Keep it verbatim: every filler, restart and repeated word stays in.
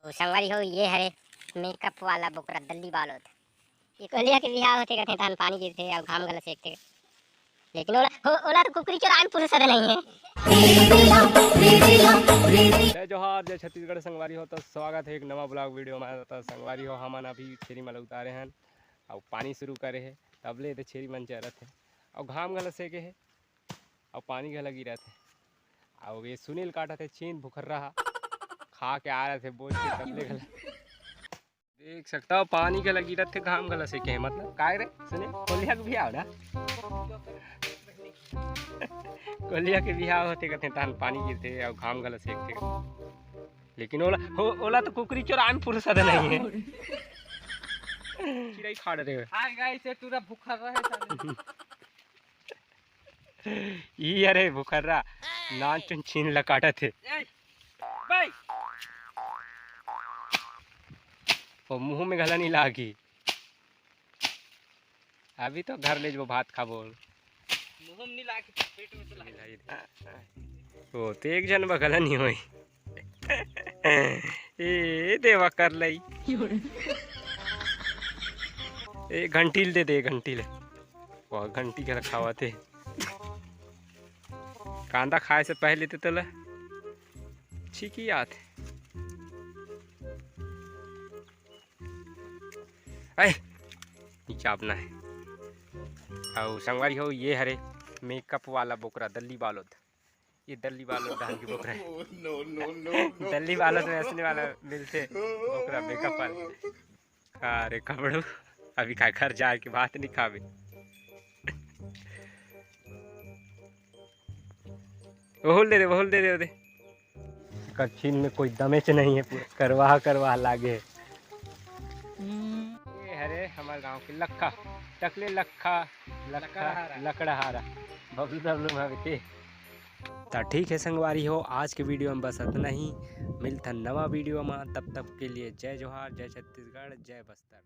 तो संगवारी हो, ये हरे मेकअप वाला बोकरा दल्ली बालोद। ये कोलिया के बिहाव होथे कथे, तहन पानी गिरथे अउ घाम घला सेकथे। लेकिन ओला, हो, ओला तो कुकरी चोराए में फुर्सत नहीं है। जय जोहार, जय छत्तीसगढ़ संगवारी हो। तो स्वागत है एक नवा ब्लॉग वीडियो में। तो संगवारी हो, हमन अभी छेरी मन ल उतारे हन अउ पानी शुरू करे हे। तब ले तो छेरी मन चरत हे अउ घाम घला सेके हे अउ पानी घला गिरत हे। अउ ये सुनील काटत हे छीन भुखर्रा हा, खा के आ रहे थे बोझ के तब ले घला। देख सकता हो, पानी घला गिरत हे, घाम घला सेके हे। मतलब काय रे सुनील, कोलिया के बिहाव ना, कोलिया के बिहाव होथे कथे, तहन पानी गिरथे अउ घाम घला सेकथे। लेकिन ओला, हो, ओला तो कुकरी चोराए में फुर्सत नहीं है। चिड़ई खाड़ रे। हाय गाइस, ये टूरा भुखर्रा हे साले। ई अरे भुखर्रा, नान चुन छीन ल काटत हे। ए, भाई। वो मुंह में घला नहीं लागी। अभी तो घर ले जबो, भात खाबो। मुंह में नहीं लागी, पेट में तो लागी। ओ, तो एक झन बा घला नहीं होई। ए देवा कर लई। ए घंटी ल दे दे, घंटी ले। वो घंटी घला खावत हे। कांदा खाए से पहले तो तोला छींकी आत हे। ऐ, ई चापना हे। अउ संगवारी हो, ये हरे मेकअप वाला बोकरा, दल्ली बालोद। ये दल्ली बालोद धान के बोकरा हे। दल्ली बालोद में असने वाला मिलथे बोकरा, मेकअप वाला। अरे कपड़ू, अभी का घर जाए के भात नहीं खाबे। ओहुल दे दे, ओहुल दे दे, दे। कच्छिन में कोई दमेच नहीं है, पूरा करवाह करवाह लागे हे। ये हरे हमारे गांव के लखा, टकले लखा, लखा, लकड़हारा। लकड़हारा। बबलू डबलू में बेटे। तो ठीक है संगवारी हो, आज के वीडियो में बस इतना ही। मिलथन नवा वीडियो में, तब तक के लिए जय जोहार, जय छत्तीसगढ़, जय बस्तर।